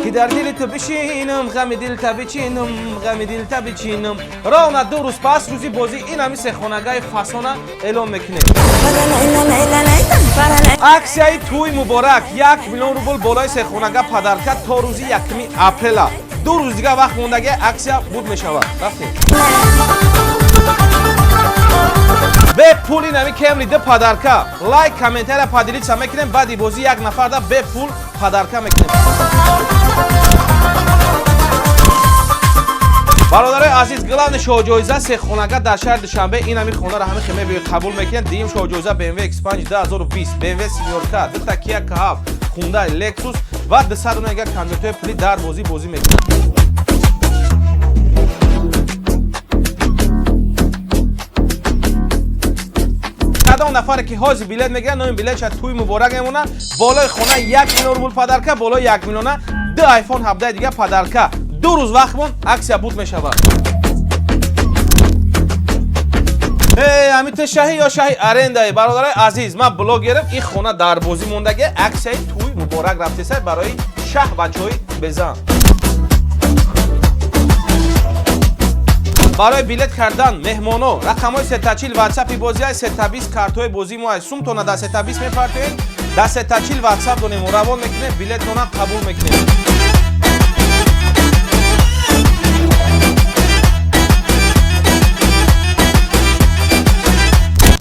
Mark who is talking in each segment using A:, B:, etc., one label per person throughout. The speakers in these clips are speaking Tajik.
A: Ки дар дили ту бишинам, ғами дилта бичинам, ғами дилта бичинам. Ровно 2 рӯз пас, рӯзи бозӣ, ин ҳами сехонагаи фасона эълон мекунем. Аксияи тӯй муборак, 1 миллион рубл болои сехонага подарка то рӯзи 1 апрела. 2 рӯз дига вақт мондаги, аксия буд мешавад. Рафтем. Бепул ин ҳами Кемри ду подарка. Лайк, комментария, поделиться мекунем. Баъди бозӣ як нафарда бепул подарка мекунем. Бародарои азиз, главный шоҳҷоиза сехонага дар шаҳри Душанбе. Ин ҳами хонаро ҳами хеме биёед, қабул мекунем. Дуюм шоҳҷоиза BMW X5 2020, BMW семёрка, дута Kia K7, Hyundai Lexus ва 200 дона конвертҳои пулӣ дар бозӣ бозӣ мекунем. Кадом нафаре ки ҳозир билет мегирад, номи билетша «Тӯй муборак» мемонад, болои хона 1 миллион рубл подарка, болои 1 миллиона ду iPhone 17 дига подарка. 2 рӯз вақт монд, аксия буд мешавад. Ҳами ту шаҳи ё шаҳи арендаи? Бародарои азиз, ман блогерам. Ин хона дар бозӣ мондаги, аксияи тӯй муборак рафтеса барои шаҳ бачаҳои безан. Барои билет кардан, меҳмоно, рақамҳои сетачил ватсапи бозиай, сетабист картҳои бозии моай. Сумтона дар сетабист мепартоед, дар сетачил ватсап донем, равон мекунем, билетона қабул мекунем.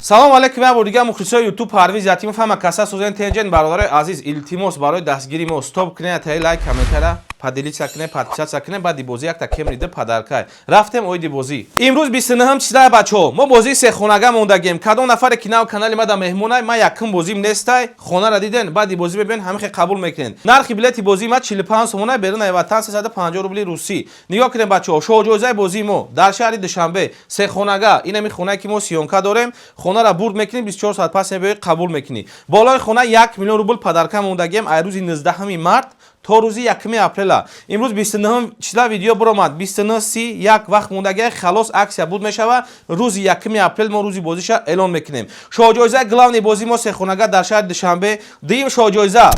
A: Салом алейкум, як бор дига, мухлисои Ютуб. Парвиз Ятимов, ҳама каса созен, тенҷен. Бародарои азиз, илтимос, барои дастгири мо стоп кунед, таи лайк, комментара, поделиться кунед, подписаться кунед. Баъди бозӣ якта Кемри ду подаркай. Рафтем оиди бозӣ. Имрӯз 29 числа, бачаҳо, мо бозии сехонага мондагем. Кадом нафаре ки нав канали мада меҳмонай, ман якум бозим нестай. Хонара диден, баъди бозӣ мебиён, ҳамихе қабул мекунед. Нархи билети бозии ма 45 сомона, берун ватан 350 рубли русӣ. Нигоҳ кунед, бачаҳо, шоҳҷоизаи бозии мо дар шаҳри Душанбе сехонага, инами хонае ки мо съёмка дорем. Хонара бурд мекунӣ, 24 соат пас мебиёӣ, қабул мекунӣ. Болои хона 1 миллион рубл подарка мондагем ай рӯзи 19 март то рӯзи 1 апрела. Имрӯз 29 числа видео биромад, 29 си як вақт мондагия, халос, аксия буд мешава. Рӯзи 1 апрел мо рӯзи бозиша эълон мекунем. Шоҳҷоизаи главный бозии мо сехонага дар шаҳри Душанбе. Дуюм шоҳҷоиза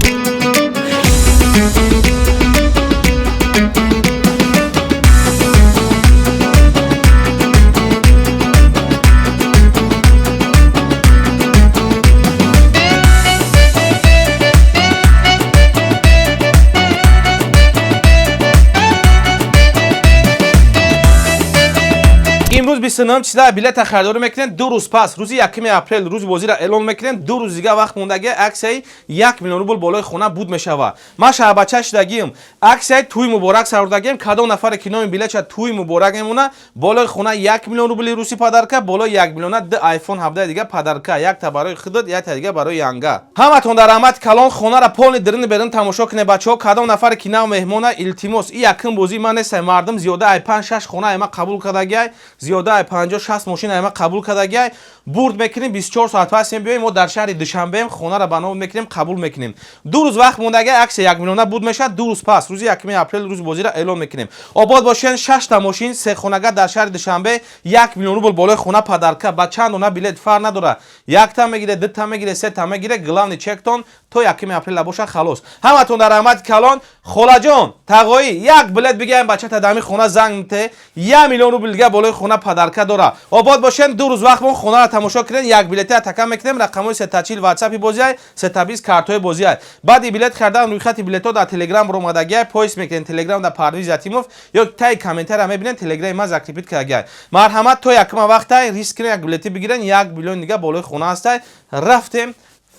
A: имрӯз 29 числа билета харидорӣ мекунем, 2 рӯз пас, рӯзи 1 апрел, рӯзи бозиро эълон мекунем. 2 рӯз дига вақт мондаги, аксияи 1 миллион рубл болои хона буд мешавад. Ман шаҳбача шудагием, аксияи тӯй муборак сарурдагием. Кадом нафаре ки номи билетша «Тӯй муборак» мемона, болои хона 1 миллион рубли русӣ подарка, болои 1 миллиона ду iPhone 17 дига подарка, якта барои худат, якта дига барои янга. Ҳаматон дар раҳмати калон. Хонара полный дирини берун тамошо кунед, бачаҳо. Кадом нафаре ки нав меҳмона, илтимос, и якум бозии ман нестай. Мардум зиёда ай панҷ шаш хона айма қабул кардагиай, зиёда ай 50-60 мошин айма қабул кардагиай. Бурд мекунем, 24 соат пас мебиёем. Мо дар шаҳри Душанбеем, хонара ба ном мекунем, қабул мекунем. 2 рӯз вақт мондагиай, аксия 1 миллиона буд мешавад. 2 рӯз пас, рӯзи 1 апрел, рӯзи бозиро эълон мекунем. Обод бошен. Шашта мошин, сехонага дар шаҳри Душанбе, 1 миллион рубл болои хона подарка. Ба чанд дона билет фарқ надорад, якта мегире, дута мегире, сета мегире, главный чектон то 1 апрела боша, халос. Ҳаматон дар раҳмати калон. Холаҷон, тағоӣ, як билет бигирем, бачата дами хона занг мите, 1 миллион рубл дига болои хона подарка дора. Обод бошен. 2 рӯз вақт мон, хонара тамошо кунен, як билете така мекунем. Рақамҳои сетачил ватсапи бозиай, сетабист картҳои бозиай. Баъди билет хардан, рӯйхати билетҳо дар Телеграм ромадагиай, поиск мекунен Телеграм дар Парвиз Ятимов ё таи комментария мебинен, Телеграми ман закрепить кардагиай. Марҳамат, то якума вақтай риск кунен, як билети бигирен, 1 миллион дига болои хона ҳастай. Рафтем,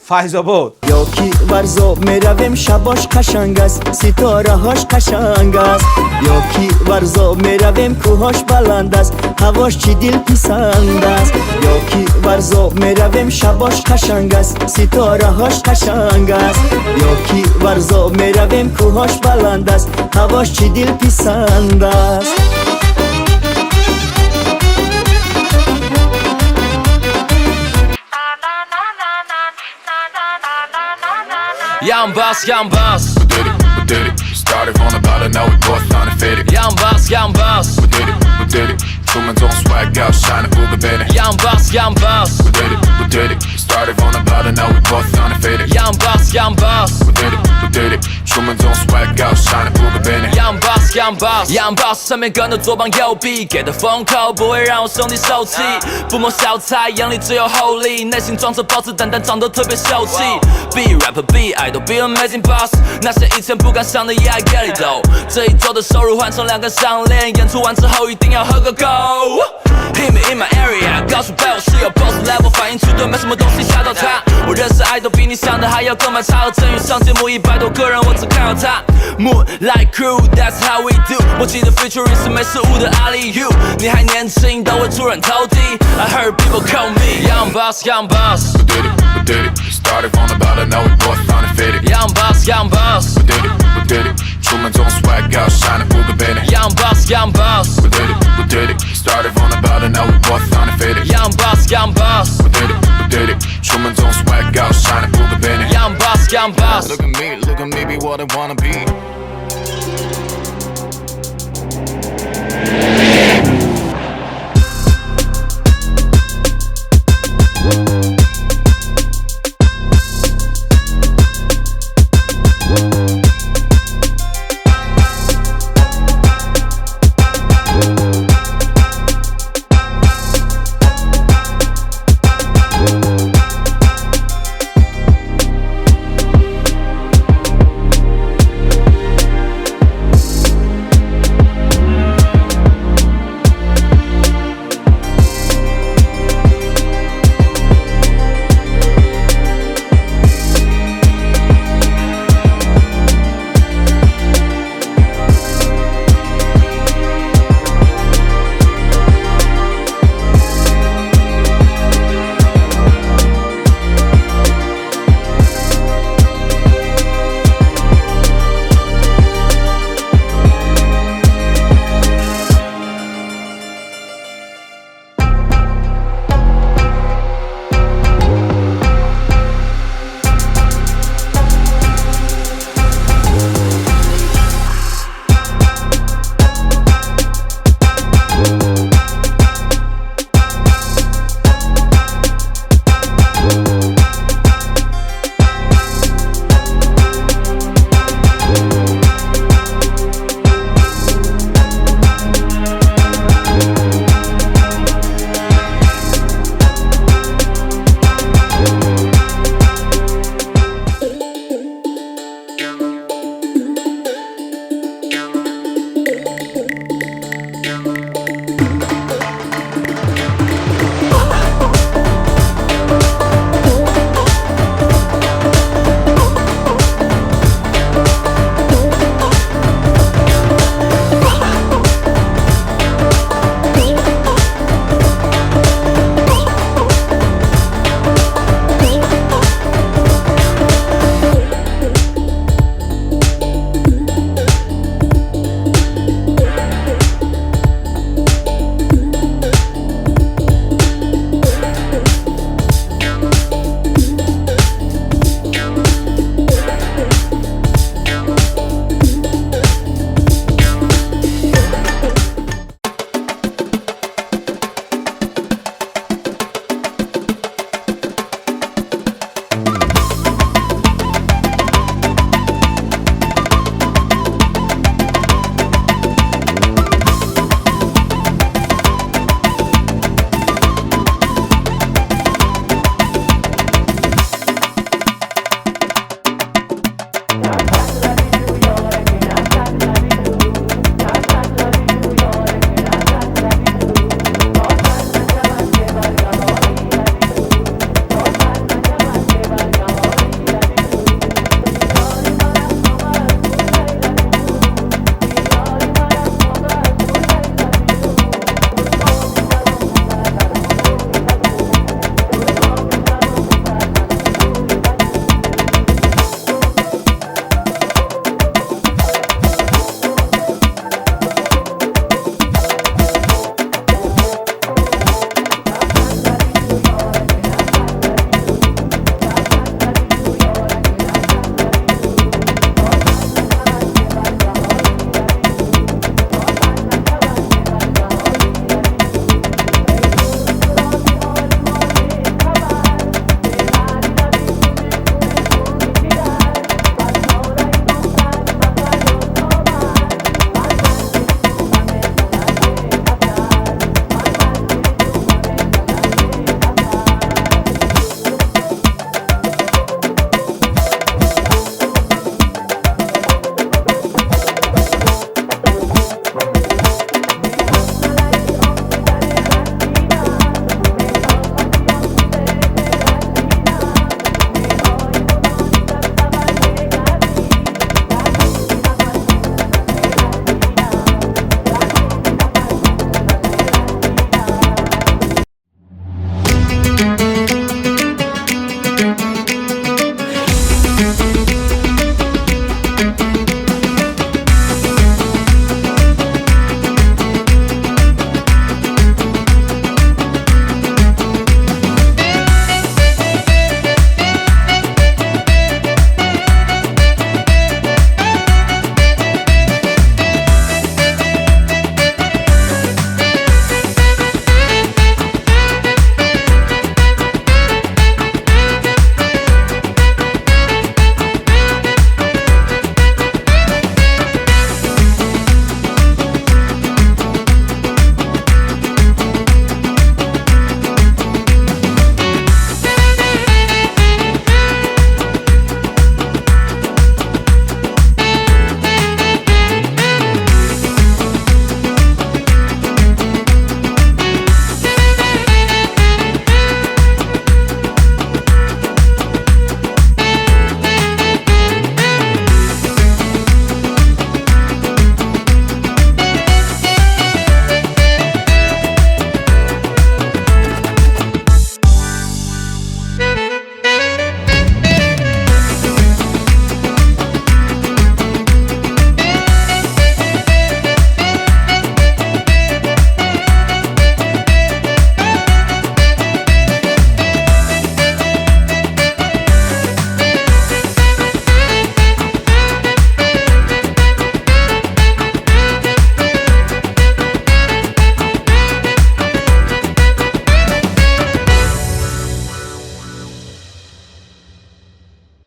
A: Файзобод.
B: Ё ки Варзоб меравем, шабош қашанг аст, ситораҳош қашанг аст. Ё ки Варзоб меравем, кӯҳош баланд аст, ҳавош чӣ дилписанд аст. Ё ки Варзоб меравем, шабош қашанг аст, ситораҳош қашанг аст. Ё ки Варзоб меравем, кӯҳош баланд аст, ҳавош чӣ дилписанд аст.
C: Ям бас, ям бас.
D: We did it, we did it. Started from the bottom, now we both on the faded.
C: Ям бас, ям бас.
D: We did it, we did it. Truman's on swag out, shining, Uber Bennett.
C: Ям бас, ям бас.
D: We did it, we did it. Started from the bottom, now we both on the faded.
C: Ям бас, ям бас.
D: We did it, we did it. Truman's on swag out, shining, Uber Bennett.
C: boss, young boss, young boss，身边跟着左膀右臂，给的封口不会让我兄弟受气。不谋小财，眼里只有厚利，内心装着豹子胆，但长得特别秀气。Be rapper, be idol, be amazing boss，那些以前不敢想的 yeah I get it though。这一周的收入换成两根项链，演出完之后一定要喝个够。Hit me in my area，告诉被我室友 boss level 反应迟钝，没什么东西吓到他。我认识爱豆比你想的还要更慢，差和郑宇上节目100多个人，我只看到他。Moonlight crew，that's how we do。默契的 featuring 是没失误的 alley-oop。你还年轻，都会出人头地。I heard people call me young boss, young boss,
D: We did it, we did it. Started from the bottom, now we both on the faded.
C: young boss, young boss,
D: We did it, we did it. 出门总 swag out, shining 不个 Benny.
C: young boss, young boss,
D: We did it, we did it. Started from the bottom, now we both on the faded.
C: young boss, young boss,
D: We did it, we did it. 出门总 swag out, shining 不个 Benny.
C: young boss, young boss.
D: Look at me, be what I wanna be.